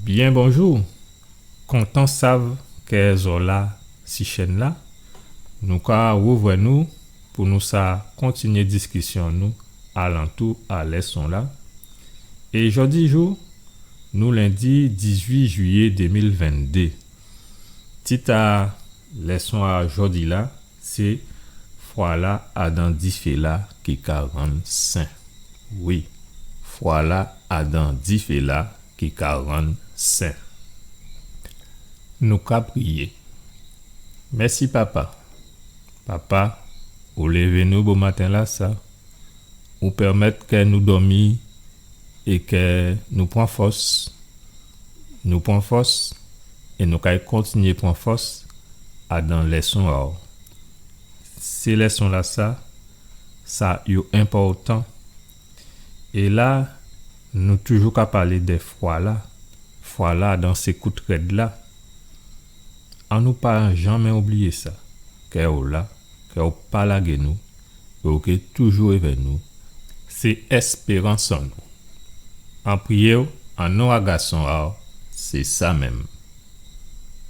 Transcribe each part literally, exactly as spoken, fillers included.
Byen bonjou. Kontan sav kè zò la si chèn la. Nou ka wouvwè nou pou nou sa kontinyé diskisyon nou alantou a lèson la. É jòdi jou, nou lendi dizuit jiyé dé mil venndé. Tit a lèson a jòdi la, sé fwa la adan difé la ki ka rann sen. Wi, fwa la adan difé la ki ka rann sen. Nou ka priyé. Mèsi, Papa. Papa, ou lévé nou bomaten la sa. Ou pèmèt kè nou dòmi é kè nou pran fòs. Nou pran fòs é nou kay kontinyé pran fòs adan lèson a'w. Sé lèson la sa, sa yo enpòtan. É la, nou toujou ka palé dè fwa la, fwa la adan sé kout rèd la. Annou pa janmé oubliyé sa, kè ou la, kè ou pa lagé nou, é ou ké toujou évè nou. Sé èspérans an nou. An priyé'w, an non a Gason a'w, sé sa menm.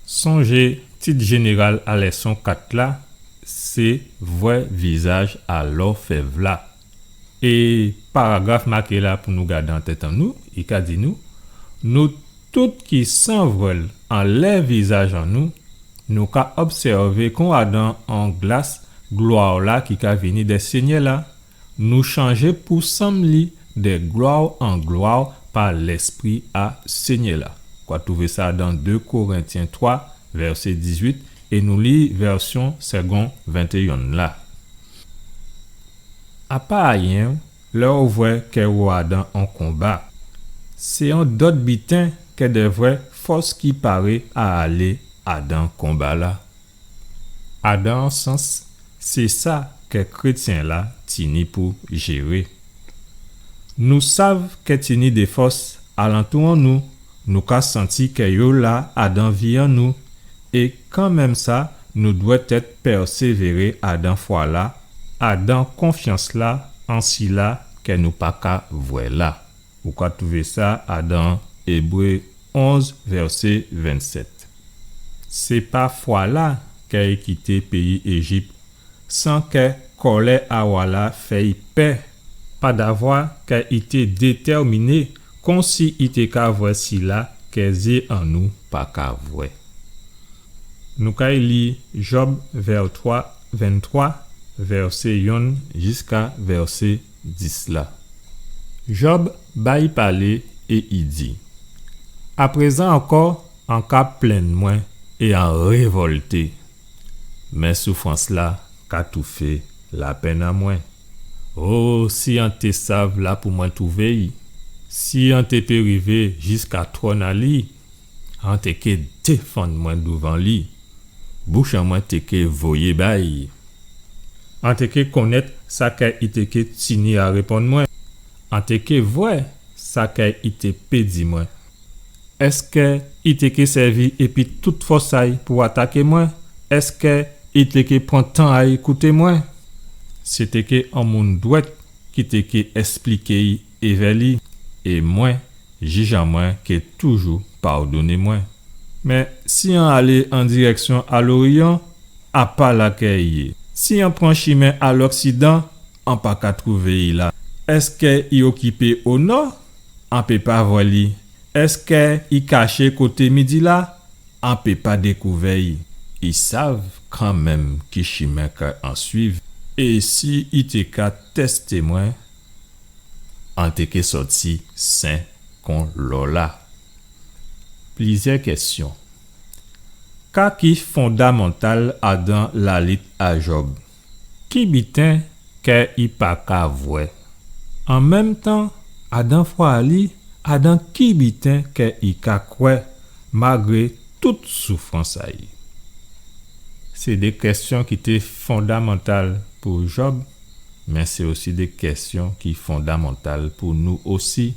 Sonjé, tit jénéral a lèson kat la, sé vwè vizaj a lòfèv la. É paragraf maké la pou nou gadé an tèt an nou, i ka di nou, nou tout ki san vwèl anlè vizaj an nou, nou ka obsèvé kon adan on glas glwa la ki ka vini dè Sényè la, nou chanjé pou sanm li dè glwa an glwa pa Lèspri a Sényè la. Ou ka twouvé sa dan dé Korentyen twa, vèsé dizuit, é nou li vèsyon Segond ventéyen la. A pa ayen, lè ou vwè kè ou adan on konba, sé on dòt biten kè dè vwè fòs ki paré a alé adan konba la. Adan on sans, sé sa kè krétyen la tini pou jéré. Nou sav kè tini dé fòs alantou an nou, nou ka santi kè yo la adan vi an nou, é kanmenm sa, nou dwètèt pèsévéré adan fwa la, adan konfyans la an sila kè nou pa ka vwè la. Ou ka twouvé sa adan Ébré onz, vèsé vennsèt. Sé pa fwa la kè i kité péyi Éjip, san kè kòlè a wa la fè'y pè, padavwa kè i té détèminé, konsi i té ka vwè sila kè zyé an nou pa ka vwè. Nou kay li Jòb vèsé twa, venntwa, vèsé yonn jiska vèsé dis la. Jòb bay palé é i di, aprézan ankò, an ka plenn mwen é an révòlté. Mé soufrans la ka toufé lapenn an mwen. O, si an té sav la pou mwen twouvé'y, si an té pé rivé jiska twòn a li, an té ké défann mwen douvan li, bouch an mwen té ké voyé ba'y. An té ké konnèt sa kè i té ké tini a réponn mwen. An té ké vwè sa kè i té pé di mwen. Èskè i té ké sèvi épi tout fòs a'y pou ataké mwen? Èskè i té ké pran tan a'y kouté mwen? Sé té ké on moun dwèt ki té ké èspliké'y évè li, é mwen, jij an mwen ké toujou padonné mwen. Mé si an alé an dirèksyon a loryan, a pa la kè i yé. Si an pran chimen a loksidan, an pa ka twouvé'y la. Èskè i okipé o nò? An pé pa vwè li. Èskè i kaché koté midi la? An pé pa dékouvè'y. I sav kanmenm ki chimen kè an suiv. É si i té ka tèsté mwen, an té ké sòti sen kon lò la. Plizyè kèsyon. Ka ki fondamantal adan lalit a Jòb? Ki biten kè i pa ka vwè? An menm tan, adan fwa a li, adan ki biten kè i ka kwè, malgré tout soufrans a'y? Sé dé kèsyon ki té fondamantal pou Jòb, mé sé osi dé kèsyon ki fondamantal pou nou osi.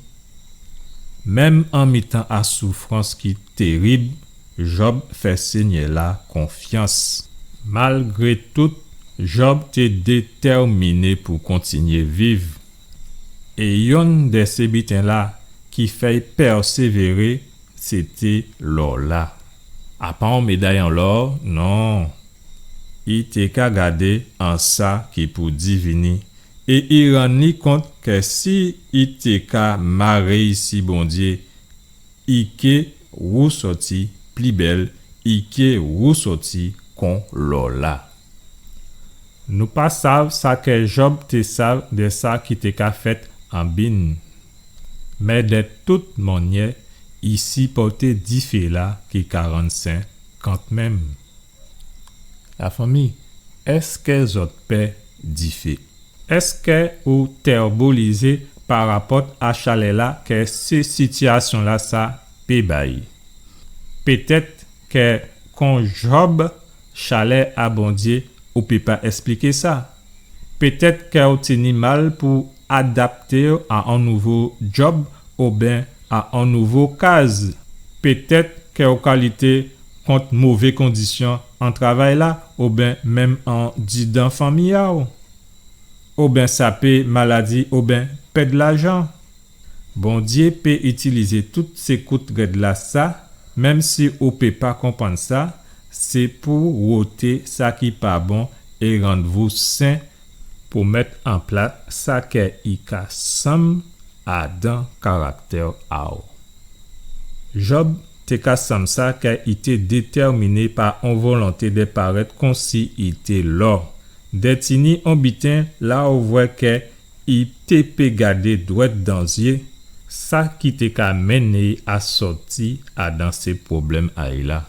Menm an mitan a soufrans ki térib, Jòb fè Sényè la konfyans. Malgré tout, Jòb té détèminé pou kontinyé viv. É yonn dè sé biten la ki fè'y pèsévéré, sété lò-la. A pa on méday an lò, non. I té ka gadé an sa ki pou divini, é i rann li kont kè si i té ka maré-y si Bondyé, i ké wousòti pli bèl, i ké wousòti kon lò-la. Nou pa sav sa kè Jòb té sav dè sa ki té ka fèt an bin. Mé dè tout mannyè, i sipòté difé-la ki ka rann sen kanmenm. Lafanmi, èskè zòt pè difé? Èskè ou tèbolizé parapòt a chalè-la kè sé sitiyasyon-lasa pé bay? Pétèt kè kon Jòb, chalè a Bondyé, ou pé pa èspliké sa. Pétèt kè ou tini mal pou adapté-w a on nouvo djòb oben a on nouvo kaz. Pétèt kè ou ka lité kont mové kondisyon an travay-la oben menm andidan fanmi a-w. Oben sa pé maladi oben pèd lajan. Bondyé pé itilizé tout sé kout rèd-lasa, menm si ou pé pa konprann sa, sé pou woté sa ki pa bon é rann vou sen, pou mèt an plas sa kè i ka sanm adan karaktè a-w. Jòb té ka sanm sa kè i té détèminé pa on volonté dè parèt konsi i té lò, dè tini on biten la ou vwè kè i té pé gadé dwèt dan zyé sa ki té ka mennen-y a sòti adan sé pwoblèm a-y la.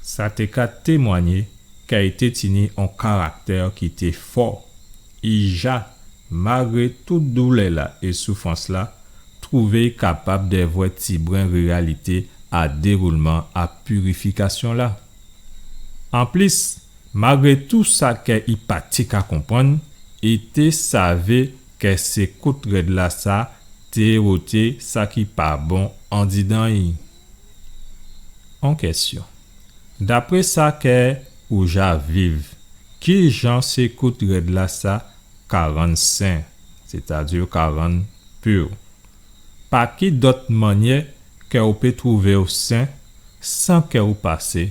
Sa té ka témwagné kè i té tini on karaktè ki té fò. I ja, malgré tout doulè-la é soufrans-la, twouvé-y kapab dè vwè tibren réyalité a déwoulman a pirifikasyon-la. Anplis, malgré tou sa kè i pa té ka konprann, i té savé kè sé kout rèd-lasa té woté sa ki pa bon andidan-y. On kèsyon. Dapré sa kè ou ja viv, ki jan sé kout rèd-lasa ka rann sen, sétadi ka rann pur? Pa ki dòt mannyè kè ou pé twouvé-w sen san kè ou pasé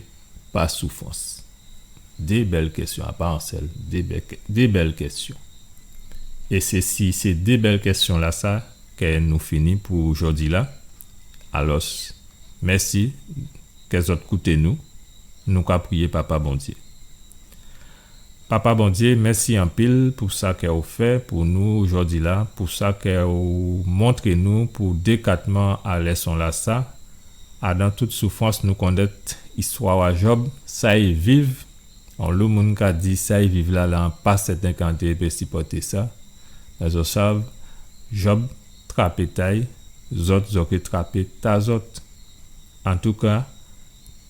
pa soufrans? Dé bèl kèsyon, a pa on sèl, dé bèl kè-, dé bèl kèsyon. É sé si sé dé bèl kèsyon-lasa kè nou fini pou jòdi-la. Alò, mèsi kè zòt kouté nou. Nou ka priyé Papa Bondyé. Papa Bondyé, mèsi anpil pou sa kè ou fè pou nou jòdi-la, pou sa kè ou montré nou pou dékatman a lèson-lasa. Adan tout soufrans, nou konnèt istwa a Jòb, sa i viv. Onlo moun ka di sa i viv la, la, an pa sèten kè an té pé sipòté sa. Mé zòt sav, Jòb trapé ta-y, zòt, zòt ké trapé ta zòt. Antouka,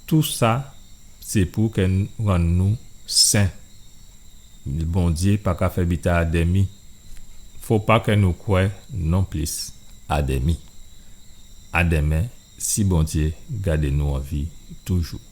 tou sa, sé pou kè n-, rann nou sen. Bondyé pa ka fè biten a dèmi. Fo pa kè nou kwè nonplis a dèmi. A dèmen, si Bondyé gadé nou an vi toujou.